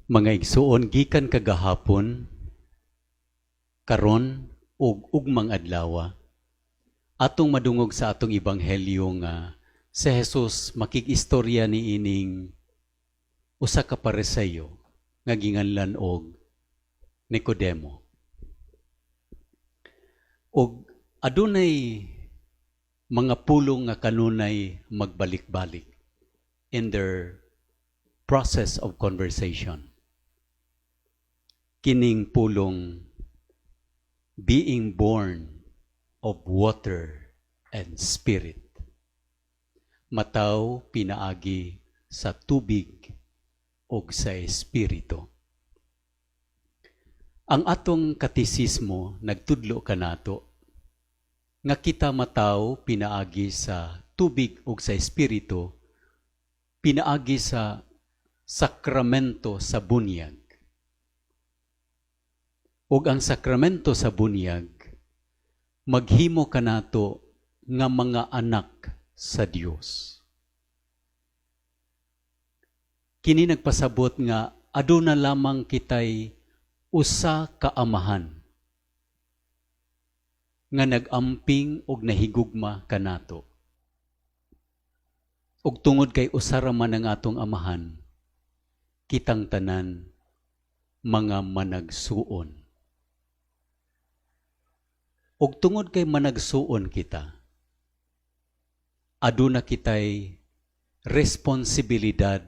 Mga igsuon, gikan kagahapon, karon ug ugmang adlaw, atong madungog sa atong ebanghelyo nga si Jesus makig-istorya niining usa ka Pariseyo nga ginganlan og Nicodemo. Og adunay mga pulong nga kanunay magbalik-balik in their process of conversation. Kining pulong "being born of water and spirit." Mataw pinaagi sa tubig ug sa espiritu. Ang atong katisismo nagtudlo kanato nga kita mataw pinaagi sa tubig ug sa espiritu, pinaagi sa sakramento sa bunyag. Ug ang sakramento sa bunyag maghimo kanato nga mga anak sa Dios. Kini nagpasabot nga aduna lamang kitay usa ka Amahan nga nag-amping og nahigugma kanato. Ug tungod kay usa ra man ang atong Amahan, kitang tanan mga managsuon. Ug tungod kay managsuon kita, aduna kitay responsibilidad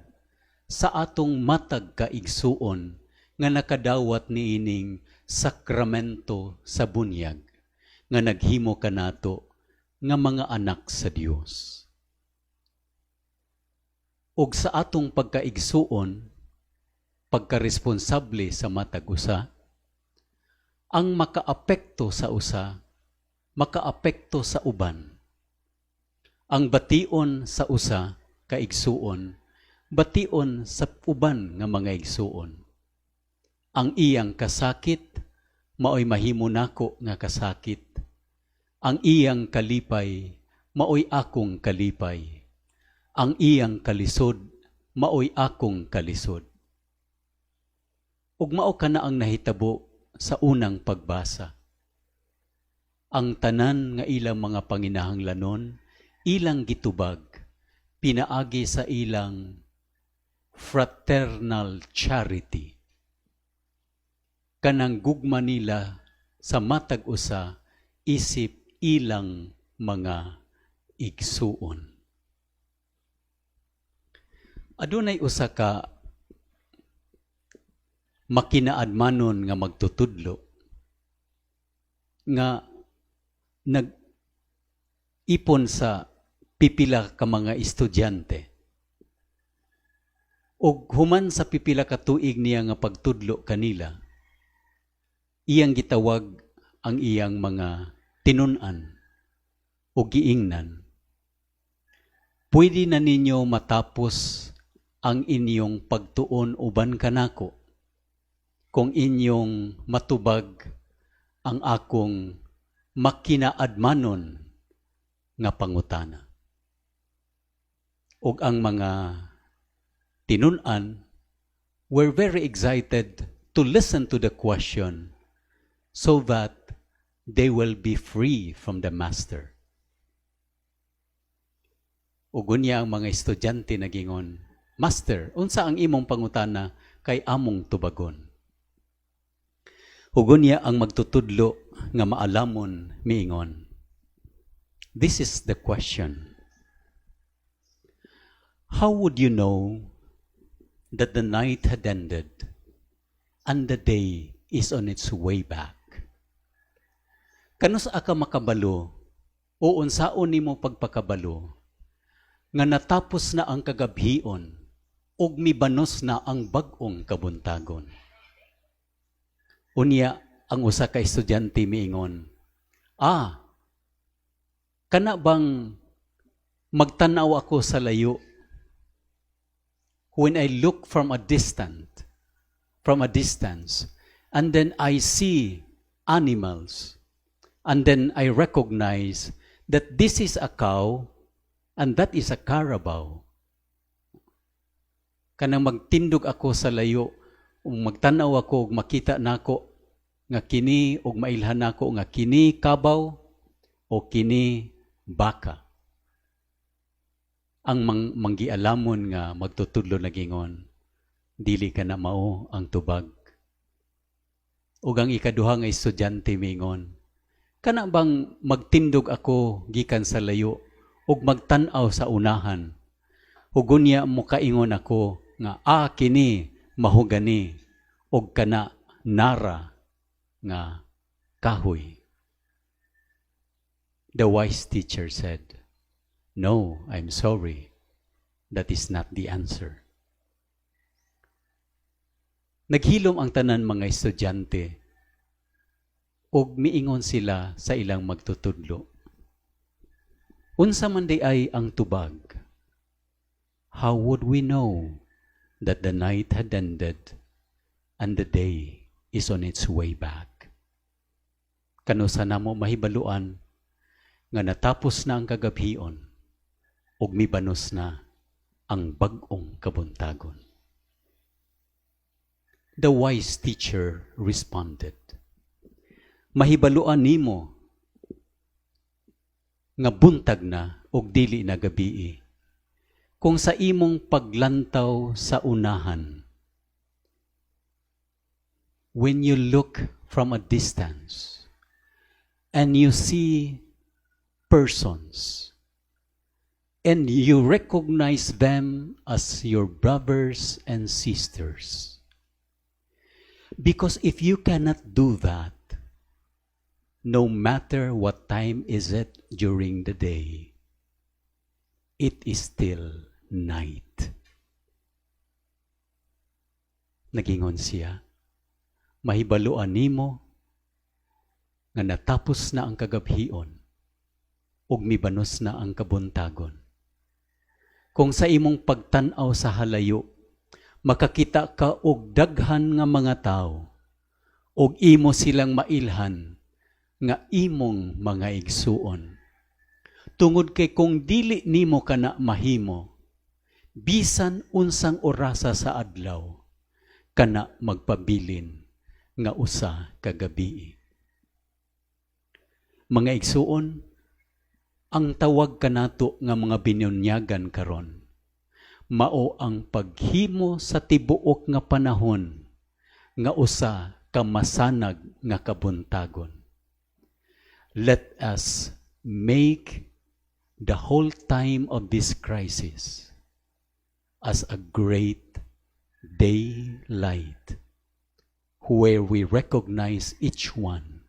sa atong matag ka igsuon nga nakadawat niining sakramento sa bunyag nga naghimo kanato nga mga anak sa Dios. Ug sa atong pagkaigsuon, pagkaresponsable sa matag usa, ang makaapekto sa usa, makaapekto sa uban. Ang bation sa usa ka igsuon, bation sa uban nga mga igsuon. Ang iyang kasakit, maoy mahimo nako nga kasakit. Ang iyang kalipay, maoy akong kalipay. Ang iyang kalisod, maoy akong kalisod. Ug mao kana ang nahitabo sa unang pagbasa. Ang tanan nga ilang mga panginahanglanon, ilang gitubag, pinaagi sa ilang fraternal charity. Kanang gugma nila sa matag usa isip ilang mga igsuon. Adunay usa ka makinaadmanon nga magtutudlo nga nag-ipon sa pipila ka mga estudyante. Ug human sa pipila ka tuig niya nga pagtudlo kanila, iyang gitawag ang iyang mga tinun-an ug giingnan, "Pwede na ninyo matapos ang inyong pagtuon uban kanako kung inyong matubag ang akong makinaadmanon nga pangutana." Ug ang mga tinun-an were very excited to listen to the question so that they will be free from the master. Ug unya ang mga estudyante nagingon, "Master, unsa ang imong pangutana kay among tubagon?" Ug unya ang magtutudlo nga maalamon miingon, "This is the question. How would you know that the night had ended and the day is on its way back?" Kanus-a ka makabalo o unsaon nimo pagpakabalo nga natapos na ang kagabhion ug mibanos na ang bag-ong kabuntagon? Unya ang usa ka estudyante miingon, "Ah, kana bang magtanaw ako sa layo, when I look from a distance, and then I see animals, and then I recognize that this is a cow and that is a carabao. Kanang magtindog ako sa layo Ug magtan-aw ako ug makita nako nga kini ug mailhan nako nga kini kabaw o kini baka." Ang manggialamon nga magtutudlo nagingon, "Dili kana mao ang tubag." Ug ang ikaduha nga estudyante mingon, "Kana bang magtindog ako gikan sa layo ug magtan-aw sa unahan? Ug unya mokaingon ako nga ah, kini mahogani ug kana nara nga kahoy." The wise teacher said, "No, I'm sorry. That is not the answer." Naghilom ang tanan mga estudyante ug miingon sila sa ilang magtutudlo, "Unsa man diay ang tubag? How would we know that the night had ended and the day is on its way back? Kanusa namo mahibaluan nga natapos na ang kagabhion ug mibanos na ang bag-ong kabuntagon?" The wise teacher responded, "Mahibaluan nimo nga buntag na ug dili na gabii kung sa imong paglantaw sa unahan, when you look from a distance and you see persons and you recognize them as your brothers and sisters. Because if you cannot do that, no matter what time is it during the day, it is still night." Nagingon siya, "Mahibaluan nimo nga natapos na ang kagabhion ug mibanos na ang kabuntagon kung sa imong pagtan-aw sa halayo, makakita ka og daghan nga mga tawo ug imo silang mailhan nga imong mga igsuon. Tungod kay kung dili nimo kana mahimo, bisan unsang orasa sa adlaw, kana magpabilin nga usa ka gabii." Mga igsuon, ang tawag kanato nga mga binunyagan karon mao ang paghimo sa tibuok nga panahon nga usa ka masanag nga kabuntagon. Let us make the whole time of this crisis as a great daylight where we recognize each one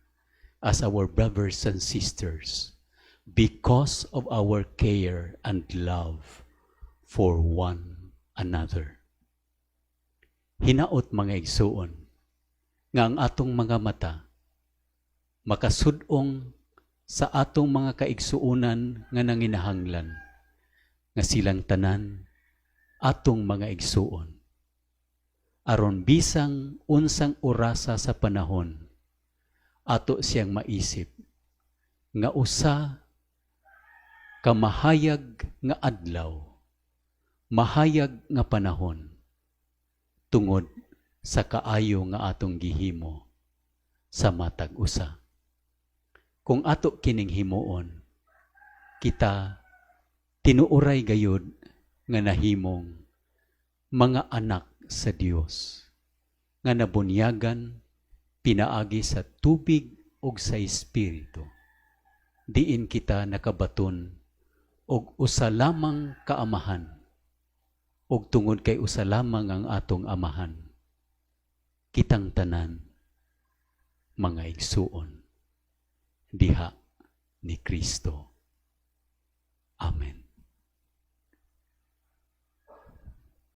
as our brothers and sisters because of our care and love for one another. Hinaot, mga igsuon, nga ang atong mga mata makasud-ong sa atong mga kaigsuonan nga nanginahanglan, nga silang tanan atong mga igsuon, aron bisang unsang orasa sa panahon, ato siyang maisip nga usa ka mahayag nga adlaw, mahayag nga panahon, tungod sa kaayo nga atong gihimo sa matag usa. Kung ato kining himuon, kita tinuoray gayud nga nahimong mga anak sa Dios nga nabunyagan pinaagi sa tubig ug sa Espiritu, diin kita nakabaton og usa lamang ka Amahan, ug tungod kay usa lamang ang atong Amahan, kitang tanan mga igsuon diha ni Kristo. Amen.